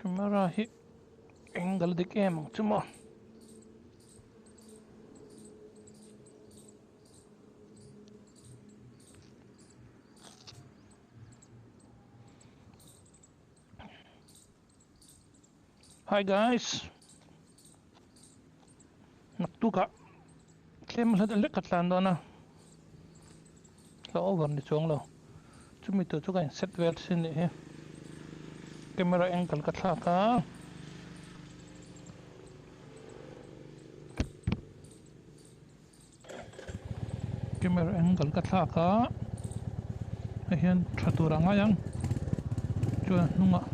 Camera hi angle dik em ang chu maw. Hi guys naktukah tlem hla lek ka tlan dawn a hla over ni chuang lo chumi tur chu ka in set vel thin nih hi camera angle ka thlak a. Camera angle ka thlak a hei hian tha tur a ngai ang chuan a hnungah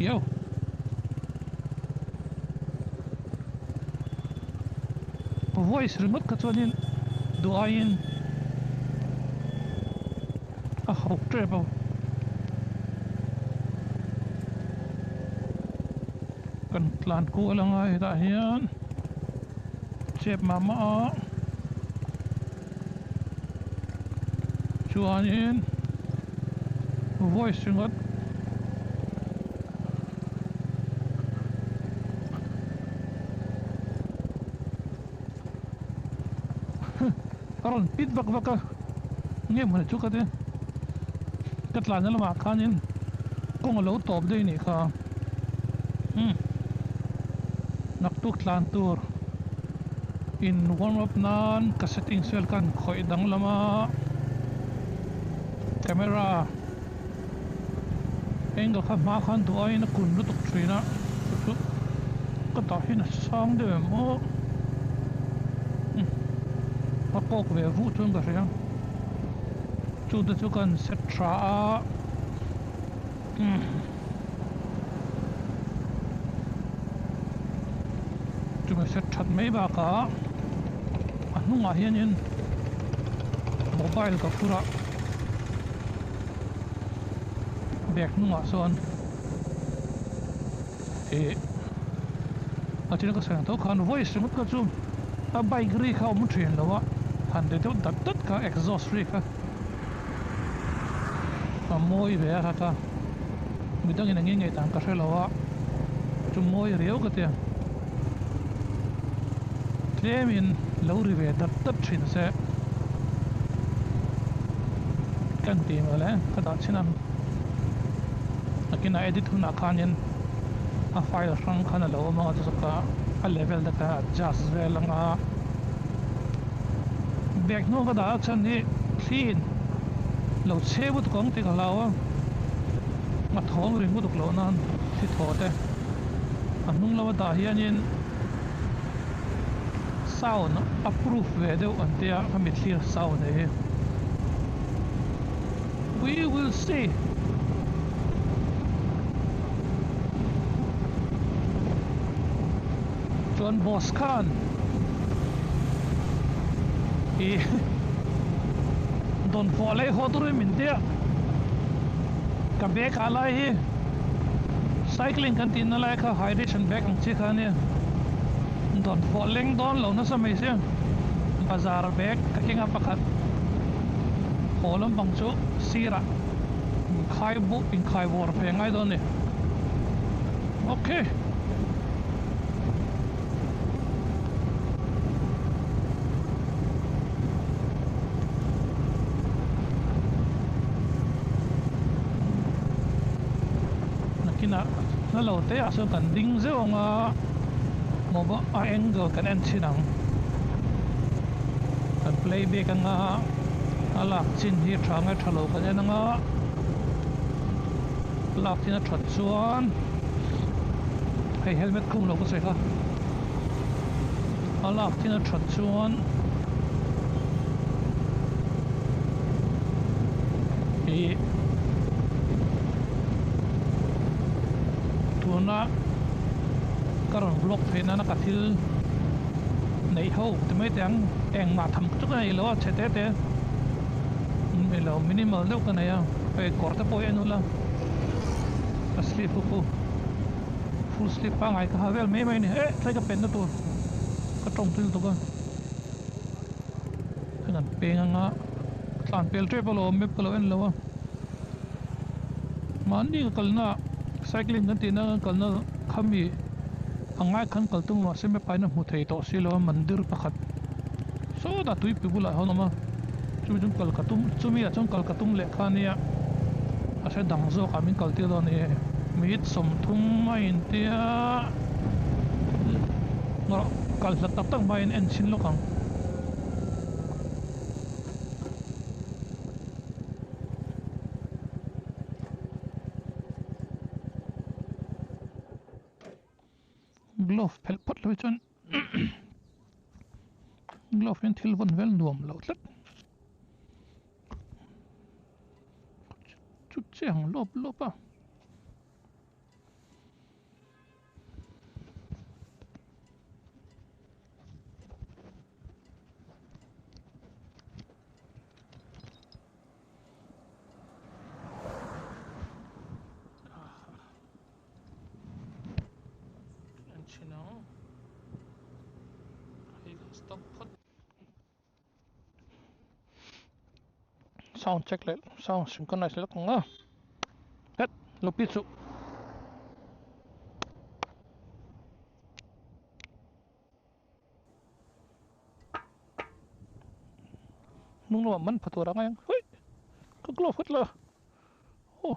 yo voice ringawt kha chuanin duh aiin a hauh tep a kan tlan kual anga hetah hian chep mah mah a chuanin voice ringawt a rawn pit vak vak a nge mawni chu ka ti ka tlanna lamah khanin kawng a lo tawp daih a nih kha umm naktuk tlan tur in warm up nan ka settings vel khan khawih danglam a camera angle kha hma khan duh aiin a kun lutuk thin a chu chu ka dah hian a sang deuh em aw umm a kawk ve vuh chuan ka hria chu te chu kan set tha a umm chumi set that mai bakah a hnungah hianin mobile ka phur a. Bag hnungah chuan ih a thil ka sawi ang tho khan voice ringawt kha chu a bike ri kha a awm thin lo a han ri deuh dat dat kha exhaust ri kha a mawi ve a kha kha midangin eng nge ngei dan ka hre lo a chu mawi riau ka tia tlemin lo ri ve dat dat thin se. Kan tih mawle ka dah chin ang nakinah edit hunah khanin a file hrang khan a lo awm ang a chu ka a level te kha adjust vel anga bag hnung ka dah a chhan hi thliin lo chhe lutuk ang tih ka hlau a a thawm ring lutuk loh nan thli thaw te a hnung lama dah hianin. Sound a proof ve deuh an tia ka mithlir sound hei hi we will see. Chuan boss khan ih dawnfawh lei haw turin min tia ka bag ah lai hi cycling kan tihna lai kha hydration bag ang chi kha ania. Dawn pawh leng dawn lo nasa mai sia bazar bag ka keng a pakhat haw lampang chu sirah inkhai buh inkhai bawr ve ngai dawn a ni ok. Nakinah hla lo te ah sawn kan ding zeuh ang a mobile a angle kan en thin ang kan play back anga a lak chin hi tha nge tha lo kan en anga lak chin a that chuan hei helmet khum lo ka sawi kha a lak chin a that chuan ih tuna ka rawn vlog theih nana ka thil neih ho ti mai teh ang engmah tham chu ka nei lo a chhe te te ilo minimal deuh ka nei a hei kawr te pawh hi en ula a sleeve ho pawh full sleeve pangngai ka ha vel mai mai a ni eh tlai ka penna tur ka tawng tel tuk a heng an peng anga tlan pel tep alawm map ka lo en lo a mahni ka kalna ah. Cycling kan tihna kan kalna khami a ngai khan kal tum mahse map ah hian a hmu thei tawh si lo a mandir pakhat sawtah tuipui bulah hian a awm a chumi chu kal ka tum chumi ah chuan kal ka tum leh kha ania a hre dang zawk ah min kal tir dawn a ni minute 30 a intia kal hlat tak tak hmain en chhin lawk ang. Glove phelh phawt lo hi chuan glove hian thil vawn vel nuam lo tlat chu chiang lawp lawp a. An chhin ang hei kan stop phawt sound check leh sound synchronize leh lawk ang a het lo pi chu. Hnung lamah man pha tur a ngai ang hawih ka glove hawt la aw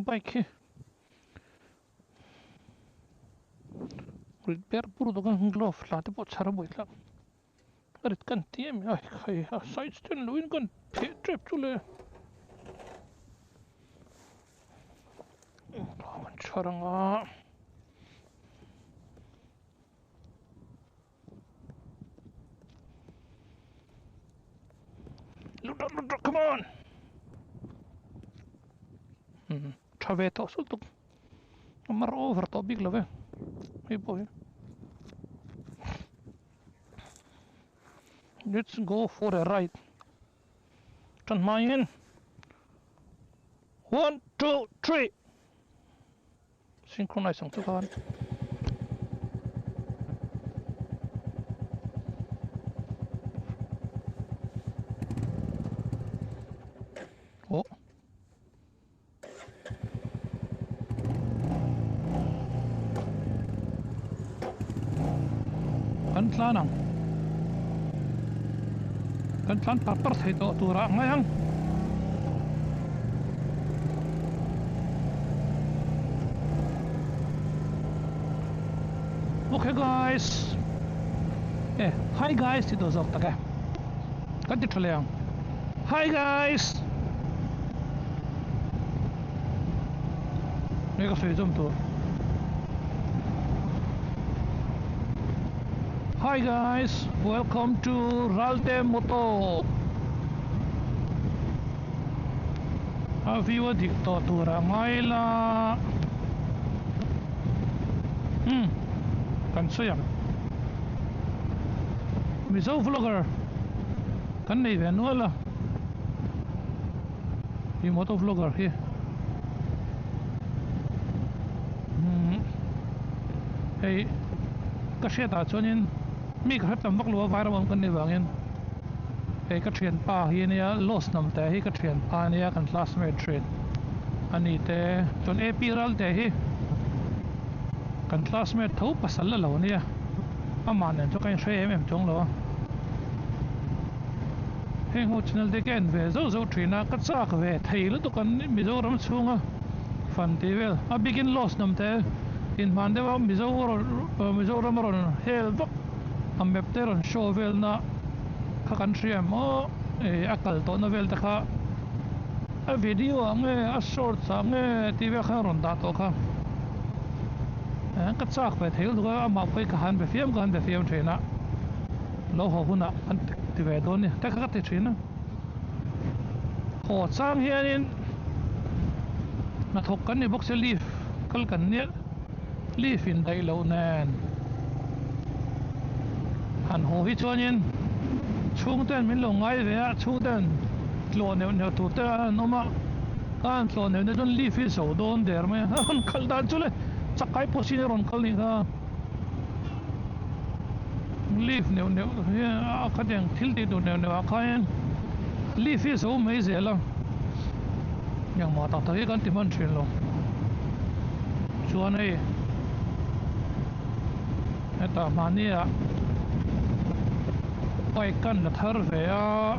bike hi rit ber bur dawk a glove hla te pawh chhar a buai thlak a rit kan ti em a hei a side stand lo in kan pheh tep chu le an chhar ang a. Come on! Tha ve tawh sul tuk. A mar over tawh bik lo ve. Hei pawh hi. Let's go for a ride. Tan hmaiin. 1, 2, 3. Synchronize ang chu khan. Oh. Kan tlan ang. Kan tlan par par thei tawh turah ngai ang. Okay guys. Eh, hi guys ti tawh zawk tak e. Kan ti tha leh ang. Hi guys. Nge ka sawi zawm tur. Hi guys, welcome to Ralte Moto. A view a dik tawh tur a ngai la. Hmm, kan sawi ang. Mizo vlogger kan nei ve nual a. Hi moto vlogger hi. Hmm, hei ka hriatah chuanin mi ka hre tam vak lo a vai ram awm kan nih vangin. Hei ka thianpa hi ania Lost hnam te hi ka thianpa ania kan classmate thin a ni te chuan AP ral te hi kan classmate tho pasal la lo ania amah nen chu ka inhre em em chuang lo a heng ho channel te ka en ve zauh zauh thin a ka chak ve thei lutuk an Mizoram chhunga fan tih vel a bikin Lost hnam te inhman deuh a Mizo Mizoram a rawn hel vak. A map te rawn show vel na kha kan hria em aw ih a kal tawh na vel te kha a video ah nge a shorts ah nge tih vel khan a rawn dah tawh kha eh ka chak ve thei lutuk a amah pawh hi ka han be fiam ka han be fiam thin a lo haw hunah kan ti ve dawn a ni te kha ka ti thin a haw chang hianin hnathawk kan ni bawk sia leave kal kan nia. Leaf in daih loh nen han haw hi chuanin chhungten min lo ngai ve a, chhungten tlawh neuh neuh tur te an awm a, ka han tlawh neuh neuh chuan leaf hi zo dawn der mai a, a rawn khalh dan chu le chakai pawh sin a rawn kal nih kha leaf neuh neuh hi a khatiang thil tih tur neuh neuh ah khan leaf hi zo mai zel a. Engmah tak tak hi kan ti hman thin lo. Chuan hei hetah mahni ah bike kan la thar ve a.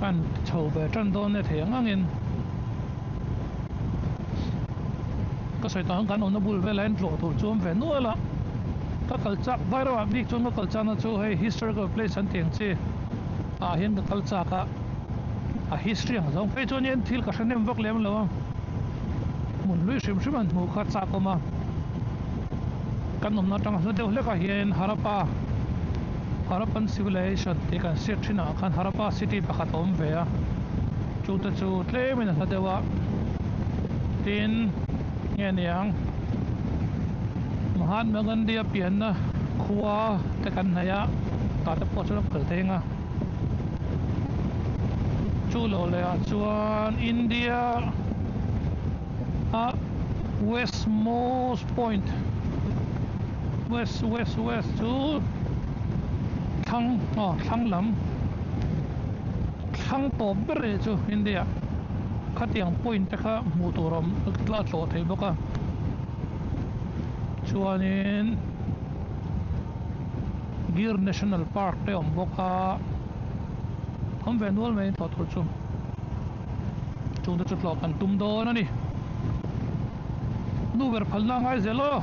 Kan chho ve tan dawn e thei ang angin ka sawi tah ang kan awmna bul velah hian tlawh tur chu awm ve nual a ka kal chak vai reuh ah bik chuan ka kal chakna chu hei historical place an tih ang chi ah hian ka kal chak a a history ang zawng phei chuan hian thil ka hre hnem vak lem lo a hmun hlui hrim hrim an hmuh kha chak awm a kan awmna atang hla deuh hlek ah hian Harappa Harappan civilization tih kan hriat thin ah khan Harappa city pakhat a awm ve a chu te chu tlem in a hla deuh a tin nge niang Mahatma Gandhi a pianna khua te kan hnaih a tah te pawh chuan a kal thei ang a chu loh leh ah chuan India a west most point west west west chu thlang aw thlang lam thlang tawp ber e chu India khatiang point te kha hmuh tur a awm a tlawh thei bawk a chuanin Gir National Park te awm bawk a awm ve nual mai tlawh tur chu. Chungte chu tlawh kan tum dawn a ni. Nu ber phalna a ngai zel aw.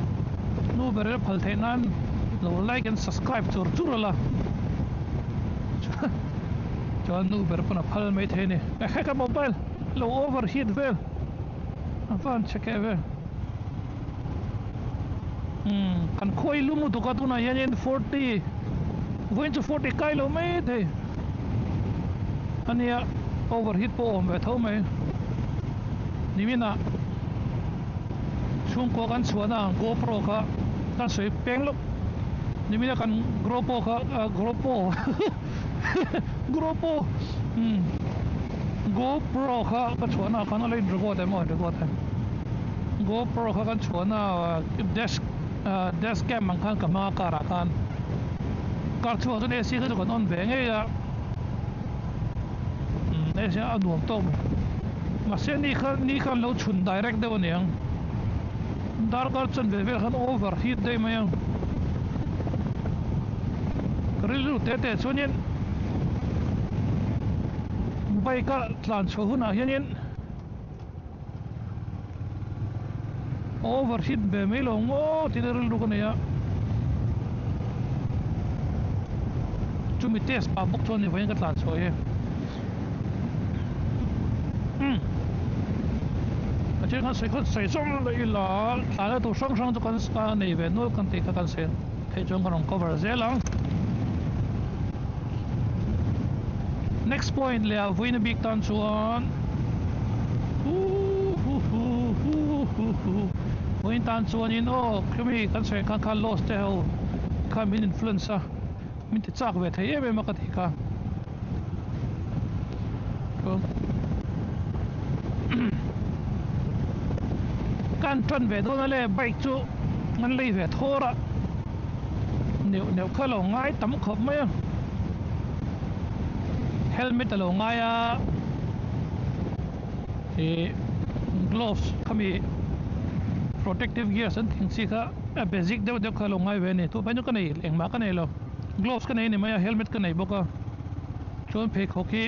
Nu ber ila phal theih nan lo like and subscribe chur chur ala. Chuan nu ber pawn a phal mai thei a ni. Ehe ka mobile lo overheat vel a van che keh vel. Umm kan khawi lum lutuk a tunah hianin 40 vawiin chu 40 kai lo mai thei ania overheat pawh a awm ve tho mai niminah chhungkua kan chhuahna ang GoPro kha kan sawi peng lawk nimina kan GoPro kha GoPro GoPro umm GoPro kha ka chhuahna ah khan a la in record em aw in record em GoPro kha kan chhuahna desk desk cam ang khan ka hmang a car ah khan car chhuak chuan AC kha chu kan on ve ngei a umm AC a nuam tawk mai mahse ni kha ni khan lo chhun direct deuh a niang darkar chuan ve vel khan over heat daih mai a ka rilru teh teh chuanin bike a tlan chhuah hunah hianin over heat ve mai lo maw tih na rilru ka nei a chumi test pah bawk chuan ni vawiin ka tlan chhuah hi umm a then khan sawi khaw sawi zawng leh ila tlan na tur hrang hrang chu kan nei ve nual kan tih kha kan sawi theih chuan kan rawn cover zel ang next point leh ah vawiin a bik tan chuan vawiin tan chuanin aw khemi kan sawi ang khan kha loss te ho kha min influence a min ti chak ve thei em em a ka tih kha kan tan ve dawn a le bike chu an lei ve thawr a neuh neuh kha lo ngai tam khawp mai a helmet a lo ngai a ih gloves khami protective gears an tih ang chi kha a basic deuh deuh kha a lo ngai ve a ni tun hma chu ka nei engmah ka nei lo gloves ka nei a ni mai a helmet ka nei bawk a chuan pheikhawk hi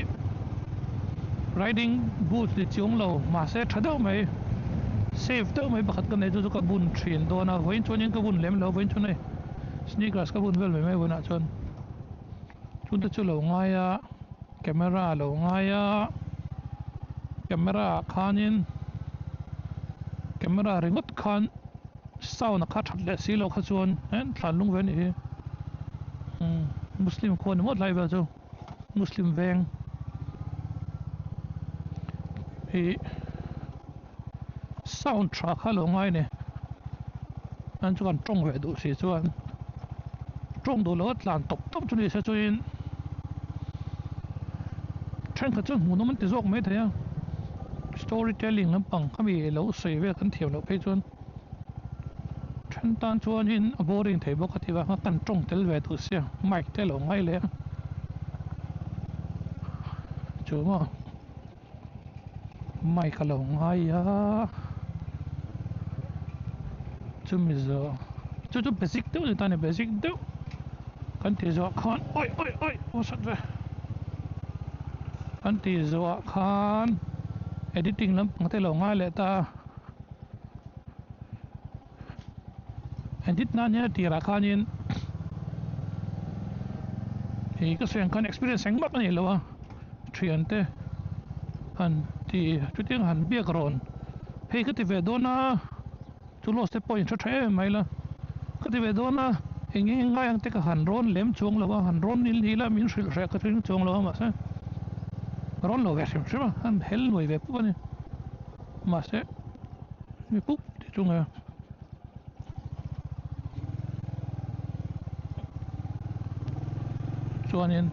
riding boots ni chiang lo mahse tha deuh mai safe deuh mai pakhat ka nei chu chu ka bun thin dawn a vawiin chuanin ka bun lem lo vawiin chuan hei sneakers ka bun vel mai mai vawiinah chuan chungte chu lo ngai a camera a lo ngai a camera ah khanin camera ringawt khan sound a kha that leh si loh kha chuan eh thlan lung ve a nih hi umm muslim khua ni ngawt lai vel chu muslim veng ih sound tha kha lo ngai a ni an chu kan tawng ve duh si chuan tawng duh loh a tlan tawp tawp chu ni se chuin thenkhat chuan hmuhnawm an ti zawk mai thei a story telling lampang khami lo sawi vel kan thiam loh phei chuan then tan chuanin a boring thei bawk a ti vang a kan tawng tel ve duh sia mic te lo ngai leh a. chu maw mic a lo ngai a chumi zawh chu chu basic deuh a ni ta a ni basic deuh kan tih zawh khan awi awi awi aw sat ve kan tih zawh ah khan editing lampang te lo ngai leh ta a. Edit nan hian a tirah khanin ih ka sawi ang khan experience engmah ka nei lo a thiante han ti chutiang han biak rawn hei ka ti ve dawn a chu loss te pawh in hre tha em mai la ka ti ve dawn a eng eng ngai ang te ka han rawn lem chuang lo a han rawn nil nil a min hrilh hreh ka ring chuang lo a mahse rawn lo ve hrim hrim a han hel nuai ve pup a ni mahse mi pup ti chung a. Chuanin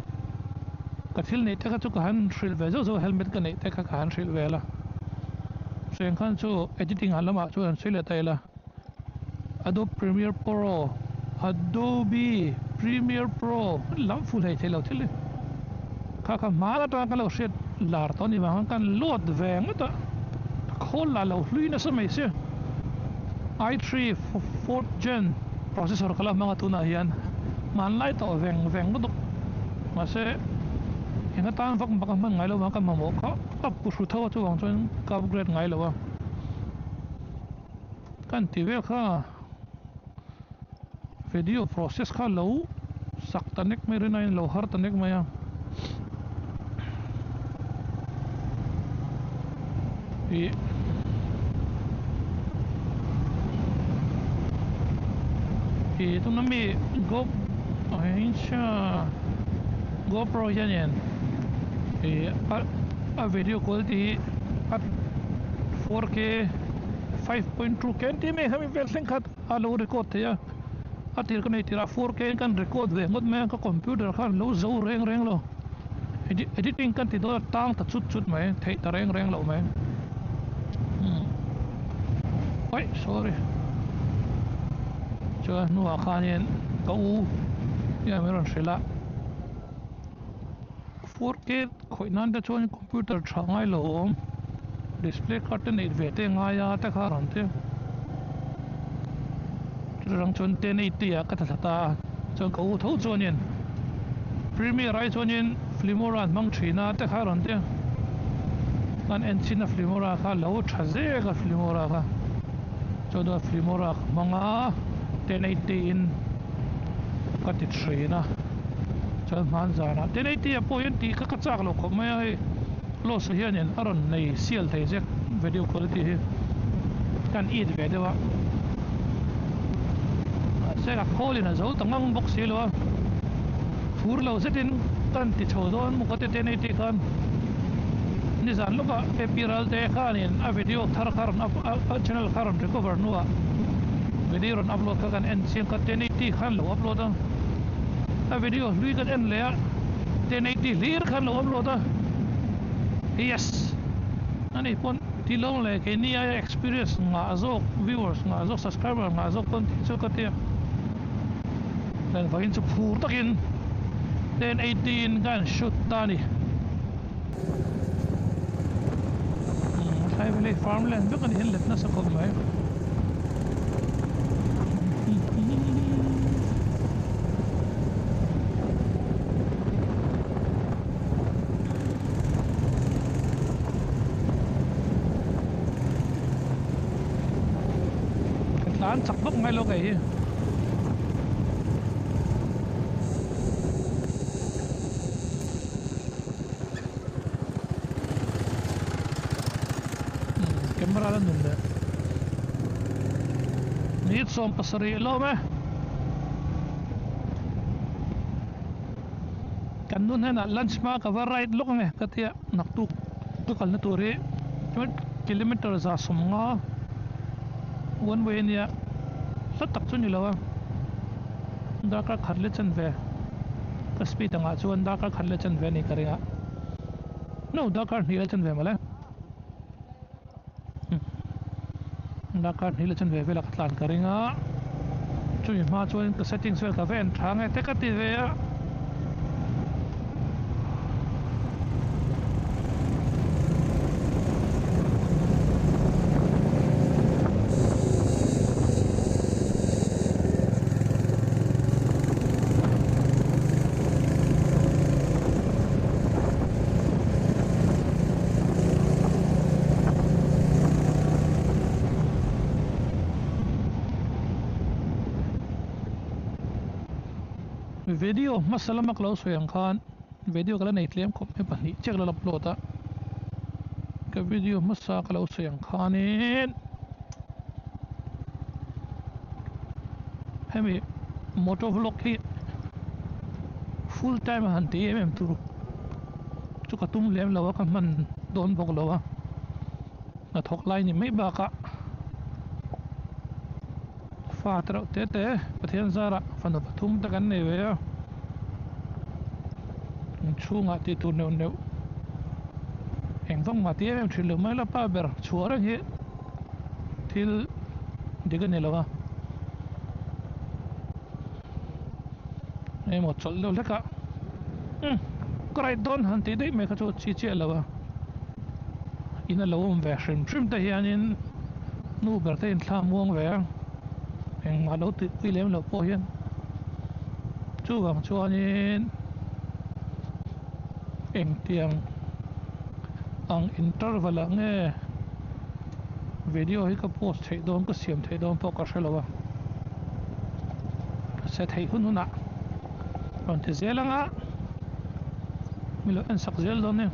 ka thil neih te kha chu ka han hrilh ve zauh zauh a helmet ka neih te kha ka han hrilh vel a cheng khan chu editing ah lamah chuan an sawi leh ta ila Adobe Premiere Pro Adobe Premiere Pro lam fu hlei thei lo thil hi kha kha hman atanga kan lo hriat lar tawh a ni vang khan kan load ve ngawt a khawl lah lo hlui nasa mai sia. I three fourth gen processor ka la hmang a tunah hian hmanlai tawh veng veng lutuk mahse eng atan vak bak a hman ngai lo vang ka mamawh kha ka pu hru tho a chuvang chuan ka upgrade ngai lo a kan ti vel kha video process kha lo sak ta nek mai rin aiin lo har ta nek mai a ih ih tuna mi go gopro hianin ih a video quality hi a 4K 5.2 K an tih mai kha mi vel thleng khat a lo record thei a a tir ka nei tirah 4K in kan record ve ngawt mai a ka computer khan lo zo reng reng lo editing kan ti dawn a tang ta chut chut mai theih ta reng reng loh mai umm aih sorry chuan hnuah khanin ka u hian min rawn hrilh a 4K khawih nan te chuan computer tha ngai lo awm display card te neih ve te ngai a te kha rawn ti chutah chuan 1080 ah ka tla thla ta a chuan ka u tho chuanin Premiere ai chuanin Filmora an hmang thin a te kha rawn ti kan en chin a Filmora kha lo tha zek a Filmora kha chuan Filmora ka hmang a 1080 in ka ti thin a chuan hman zanah 1080 ah pawh hian tih kha ka chak loh khawp mai a hei close ah hianin a rawn nei sial thei zek video quality hi kan it ve deuh a mahse ka khawl in a zo ta ngang bawk si lo a fur lo zetin kan ti chho dawn maw ka ti 1080 khan nizan lawkah Happy Ralte khanin a video thar kha rawn a channel kha rawn recover hnuah video rawn upload kha kan en chiang kha 1080 khan lo upload a a video hlui kan en leh a 1080 hlir khan lo upload a yes ani pawn ti lawng leh keini aia experience ngah zawk viewers ngah zawk subscriber ngah zawk pawn tih chu ka tia len vawiin chu phur takin 1080 in ka han shoot ta a ni. Thlai valley farmland vek a ni hian let nasa khawp mai. Ka tlan chak bawk mai lo kei hi. Camera la nun leh ni 17 lawm e kan nu hnenah lunch hma ka va ride lawk ange ka tia naktuk ka kalna tur hi chuan kilometer 150 one way ania hla tak chu ni lo a darkar khat leh chanve ka speed angah chuan darkar khat leh chanve a ni ka ring a no darkar hnih leh chanve mawle darkar hnih leh chanve velah ka tlan ka ring a chumi hma chuan ka settings vel ka va en tha nge te ka ti ve a. Video hmasa lama ka lo sawi ang khan video ka la nei tlem khawp mai pahnih chiah ka la upload a, ka video hmasa ka lo sawi ang khanin hemi motor vlog hi full time a han ti em em tur chu ka tum lem lo a ka hman dawn bawk lo a hnathawk lai ni mai bakah Fa te reuh te te Pathian zarah fanu pathum te kan nei ve a, inchhungah tih tur neuh neuh eng vang mah ti em em thin lo mai la pa ber chhuah reng hi thil dik a ni lo a, engemaw chawlh deuh hlek a umm ka right dawn han tih daih mai kha chu chi chiah lo a. In a lo awm ve hrim hrim te hianin nu ber te inthla muang ve a, engmah lo tih pui lem loh pawh hian chuvang chuanin engtiang ang interval ah nge video hi ka post theih dawn ka siam theih dawn pawh ka hre lo a, ka se theih hun hunah rawn ti zel ang a. Mi lo en sak zel dawn nia.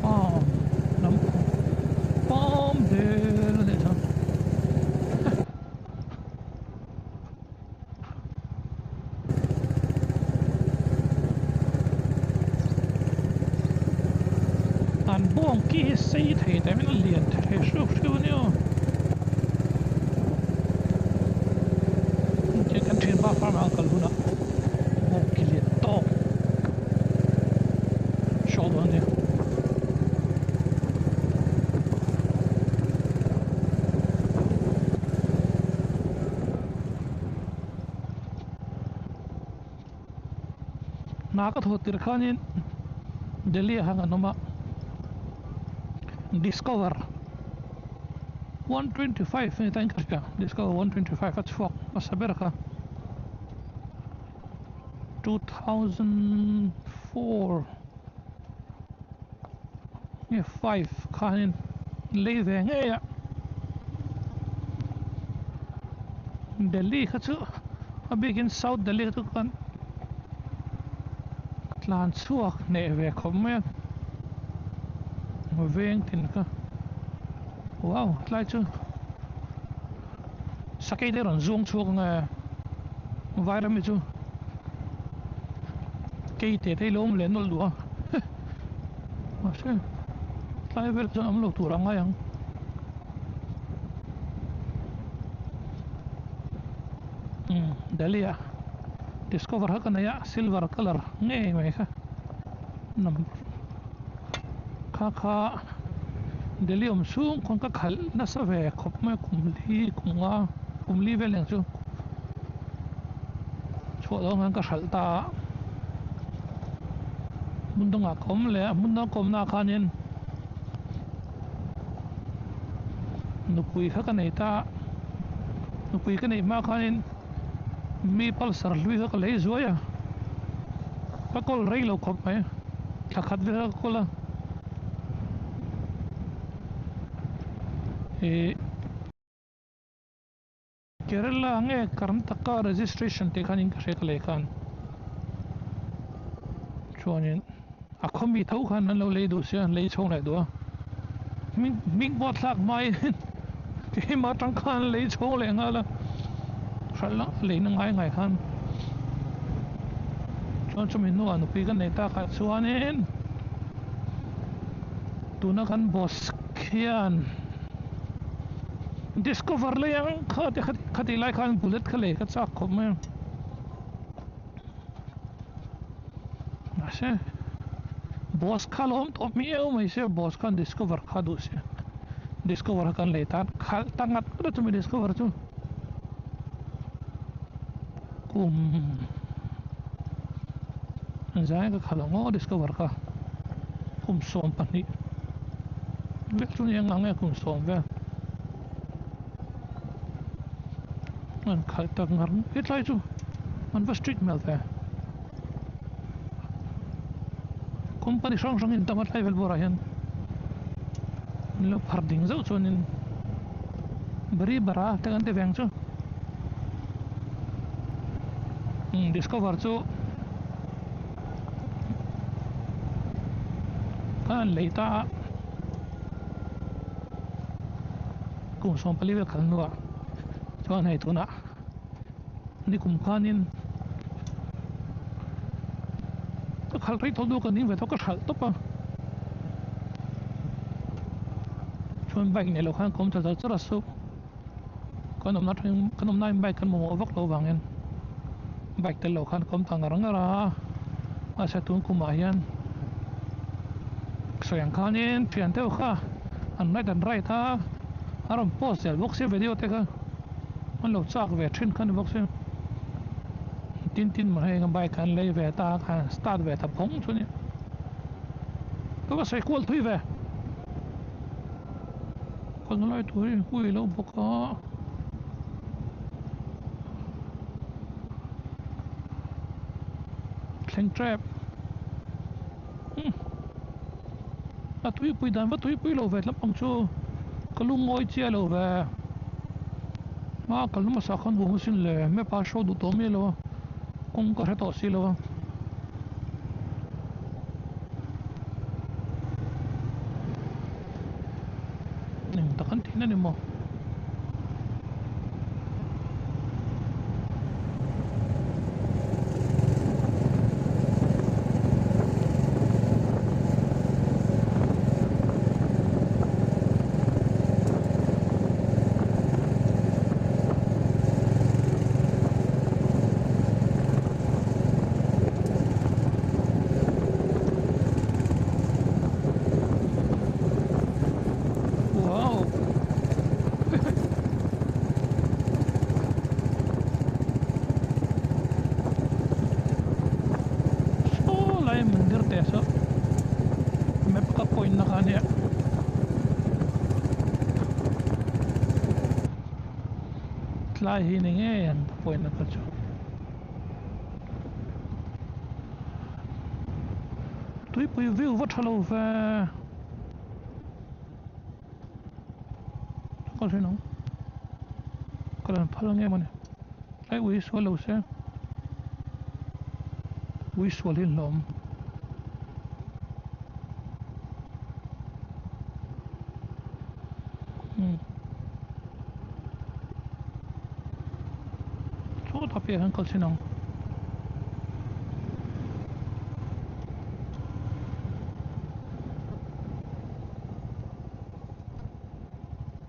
Palm lam palm vel a nih chuan. An bawng ki hi sei thei teh mai a lian thei hreuh hreuh a nia tin kan thianpa farm ah a kal hunah bawng ki lian tawk show dawn a nia. Hna ka thawh tir khanin Delhi ah khan kan awm a, Discover 125 a ni ta in ka hria, Discover 125 a chhuak hmasa ber kha 2004 nge 5 khanin lei ve ngei a. Delhi kha chu a bikin South Delhi kha chu kan tlan chhuak hneh ve khawp mai a veng tin kha wow tlai chu sakei te rawn zuang chhuak ang e vairami chu keite te hi lo awm leh nawlh duh a mahse tlai vel chuan awm lo tur a ngai ang. Umm Delhi ah discover kha ka nei a silver colour ngei mai kha number kha kha Delhi awm chhung khawn ka khalh nasa ve khawp mai kum li kum nga kum li vel ang chu chhuah dawn khan ka hralh ta a hmun dangah ka awm leh a hmun dang ka awmnaah khanin. Nupui kha ka nei ta a, nupui ka neih hma khanin mi pulsar hlui kha ka lei zuai a, ka kawl rei lo khawp mai, thla khat vel kha ka kawl a, ih. Kerala nge Karnataka registration tih khan in ka hria ka lei khan chuanin a khaw mi tho khan an lo lei duh sia an lei chhawng leh duh a hming hming pawh a thlak hmain keimah atang khan an lei chhawng leh nghal a hralh a leina ngai ngai khan chuan chumi hnuah nupui ka nei takah chuanin tuna kan boss khian. Discover lei ang kha te khatih lai khan bullet kha lei ka chak khawp mai a mahse boss kha lo awm tawh miau mai sia boss khan discover kha duh sia discover kha kan lei tan khalh ta ngat ngat a chumi discover chu kum zai ka khalh ang aw discover kha kum 12 vek chu ni ang ang e kum 10 vel. An khalh tak ngar hetlai chu an va strict hmel ve. Company hrang hrang in tam a tlai vel bawrah hian an lo phar ding zauh chuanin bari bara te kan ti veng chu umm discover chu a han lei ta a kum 14 vel khalh hnuah chuan hei tunah nikum khanin ka khalh rei tawh duh ka ning ve tawh ka hralh tawp a chuan bike nei loh khan ka awm ta char char a so kan awmna atangin kan awmna in bike kan mamawh vak loh avangin bike tel loh khan ka awm ta ngar ngar a mahse tun kumah hian sawi ang khanin thian deuh kha an right an right a a rawn post zel bawk sia video te kha. An lo chak ve thin kha ni bawk se tin tin mah heng bike an lei ve ta kha start ve ta phawng chu ni ka va sawi kual thui ve kalna lai tur hi hui lo bawk a thleng tep a tuipui dan va tuipui lo ve tlap ang chu ka lungawi chiah lo ve a kal hmasa khan huang asin le map a show duh tawh miah lo a kawng ka hre tawh si lo a. Eng tak an tihna ni maw? Wow! Saw lai mandir te saw map ka point na kha ania tlai hi ni ngei an point na kha chu. Tuipui view va tha lo ve. Ka hre nang. Ka rawn phal ang em a ni. Ai ui sual lo se. Ui sual hi hlawm. Hmm. Chawt a piah hian kal chhin ang.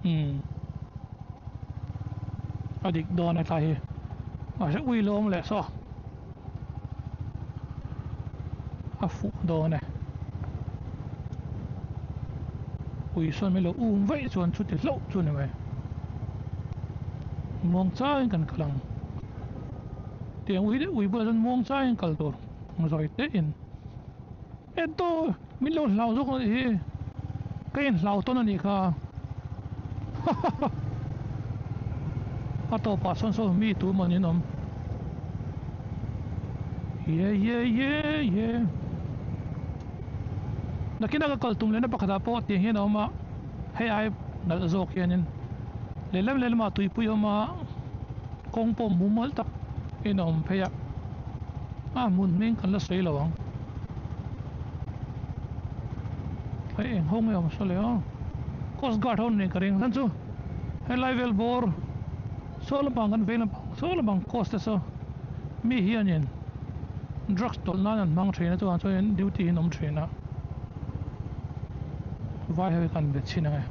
Umm a dik dawn e tlai hi mahse ui lo awm leh saw a fuh dawn e ui sawn mai lo um vaih chuan chuti hlauh chu ni mai muang changin kan kal ang tiang ui deuh ui bulah chuan muang changin kal tur zawi te in. Eto min lo hlau zawk anih hi ka in hlau tawn anih kha hahaha a tawpah sawn sawn mi tu emaw an awm ye ye ye ye nakinah ka kal tum lehna pakhatah pawh tiang hian a awm a hei ai nalh zawk hianin lehlam lehlamah tuipui a awm a kawng pawh mumal tak in a awm phei a. A hmun hming kan la sawi lo ang. Hei eng ho nge awm saw le aw. Coast guard ho nen ka ring hlan chu helai vel bawr saw lampang kan vei lampang saw lampang coast te saw mi hianin drugs tawlh nan an hmang thin a chuvang chuanin duty hi an awm thin a vai ho hi kan be chhin ang e.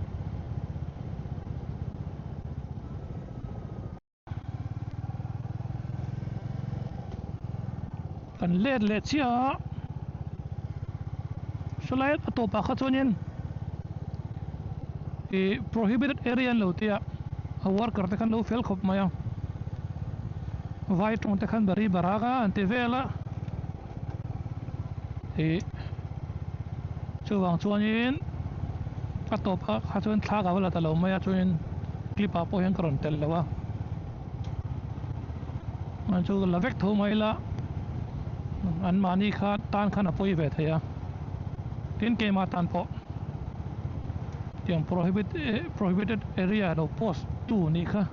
Kan let leh chiah a, sawlai a tawpah kha chuanin ih prohibited area an lo ti a, a worker te khan lo fel khawp mai a, vai tawng te khan bari barak a an ti vel a, ih chuvang chuanin a tawpah kha chuan thla ka va la ta lo mai a chuanin clip ah pawh hian ka rawn telh lo a. Chu la vek tho mai ila an mahni kha tan khan a pawi ve thei a, tin keimah tan pawh tiang prohibit prohibited area lo post tu nih kha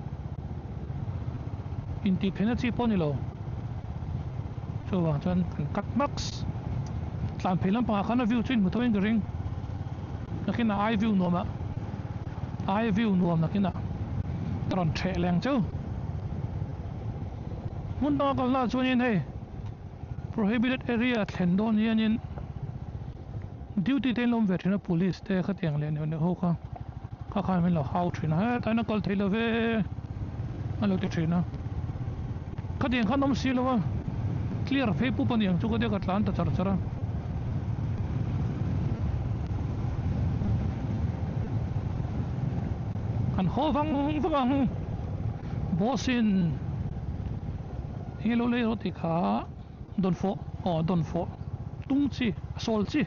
intih theihna chi pawh a ni lo. Chuvang chuan kan cut max tlan phei lampangah khan a view chu inhmu tho in ka ring nakinah ai view nuamah ai view nuam nakinah ka rawn theh leng cheu hmun danga kalna ah chuanin hei prohibited area thlen dawn hianin duty te an lo awm ve thin a police te khatiang leh neuh neuh ho kha kha khan min lo hau thin a hetah hian a kal thei lo ve a lo ti thin a khatiang khan awm si lo a clear phei pup a niang chu ka tia ka tlan ta char char a. Kan haw vang vang ang boss in enge lo lei rawh tih kha dawnfawh aw dawnfawh tung chi a sawl chi.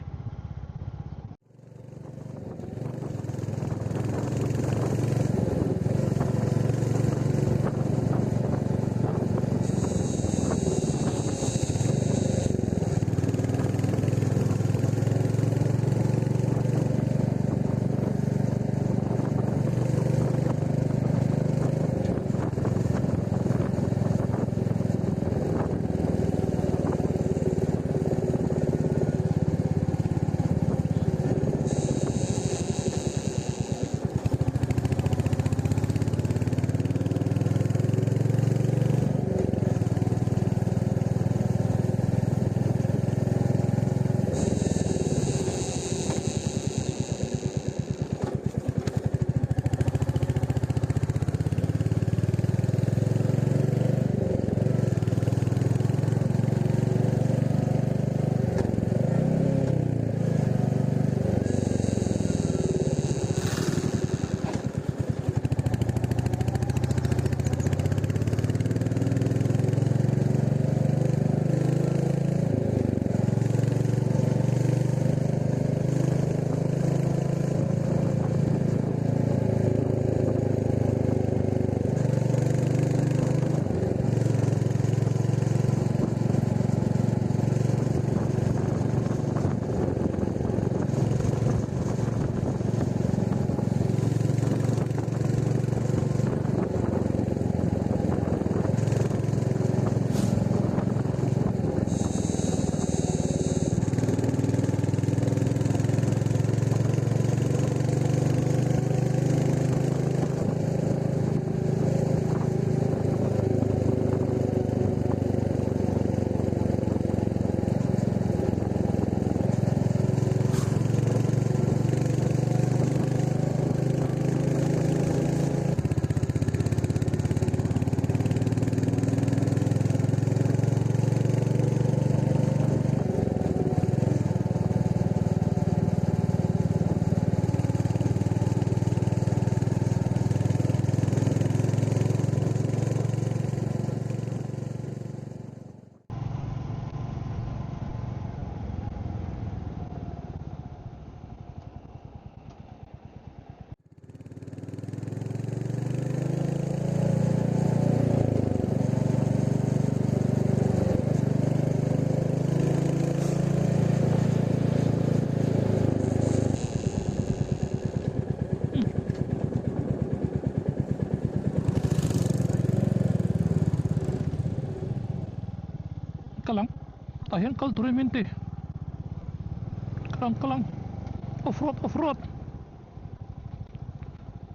Kal ang tah hian kal turin min ti kal ang kal ang off road off road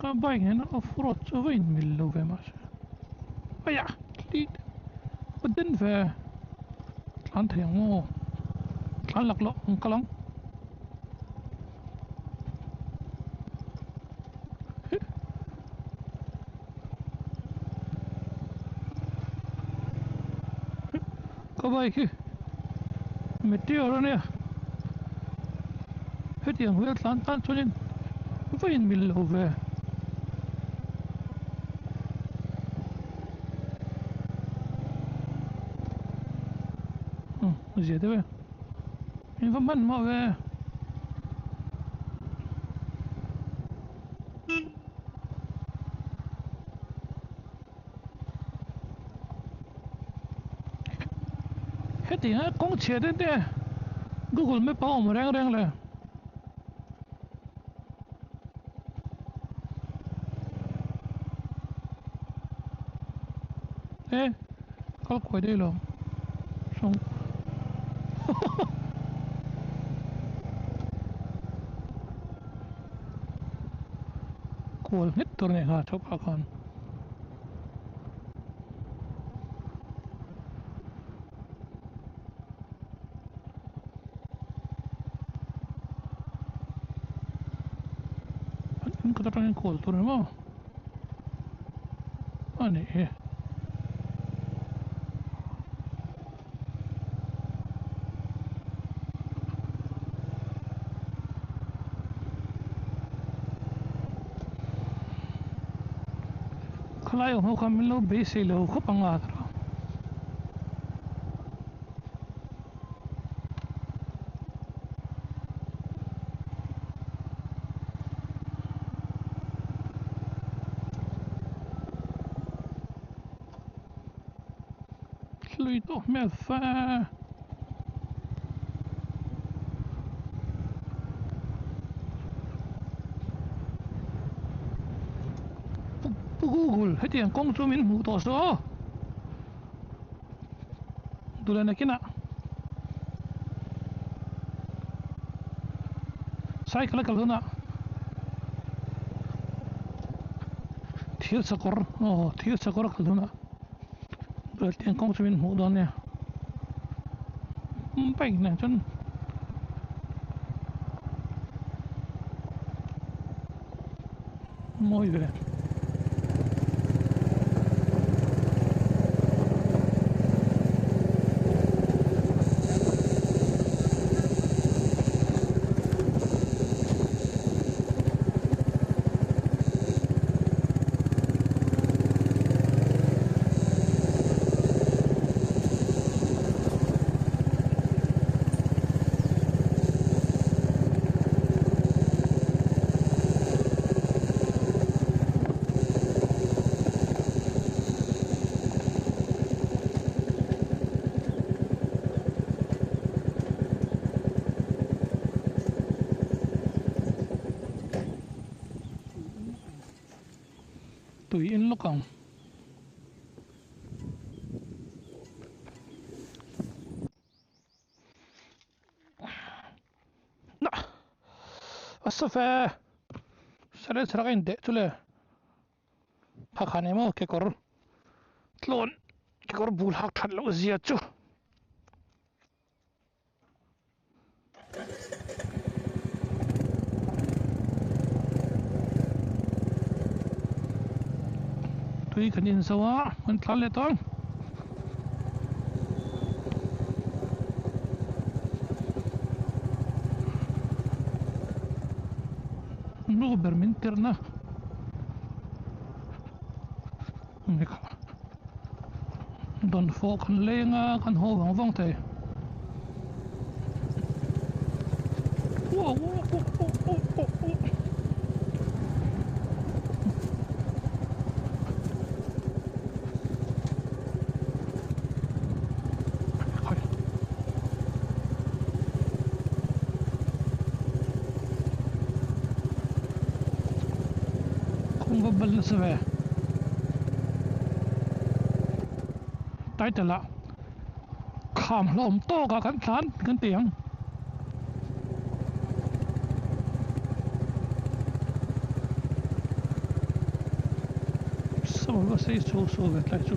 ka bike nena off road chu va inmil lo ve mahse aiah tli va den ve tlan thei ang maw tlan lak loh ang kal ang. Ka bike hi meteor a nia hetiang vel tlan tan chuanin va inmil lo ve. Zia deuh e. In va hman mah ve. Hetiang a kawng chhia te te Google map a awm reng reng le. E kal kuai daih lo sawng kual nghet tur a ni kha chhawpah khan. An in kawt atangin kual tur a ni maw a nih hi. Khalai awm ho kha min lo beisei lo khawp ang a tawh. Hlui tawh hmel fe. Pu Google hetiang kawng chu min hmuh tawh suh aw. Duhlian nakinah cycle a kal hunah thir chakawr aw thir chakawr a kal hunah Hetiang kawng chu min hmuh dawn nia bike nen chuan mawi ve. Tui in lawk ang. Na a sa fe sare chhara ka in deh chu le kha khan emaw kekawr tlawn kekawr bul hak that loh zia chu. Tui kan inzo a kan tlan leh tawh ang. Nu ber min tirhna Dawnfawh kan leng a kan haw vang vang thei. Kawng va bal nasa ve. Title ah kham hlawm tawk ah kan tlan kan ti ang. Sama va sei chho chho ve tlai chu.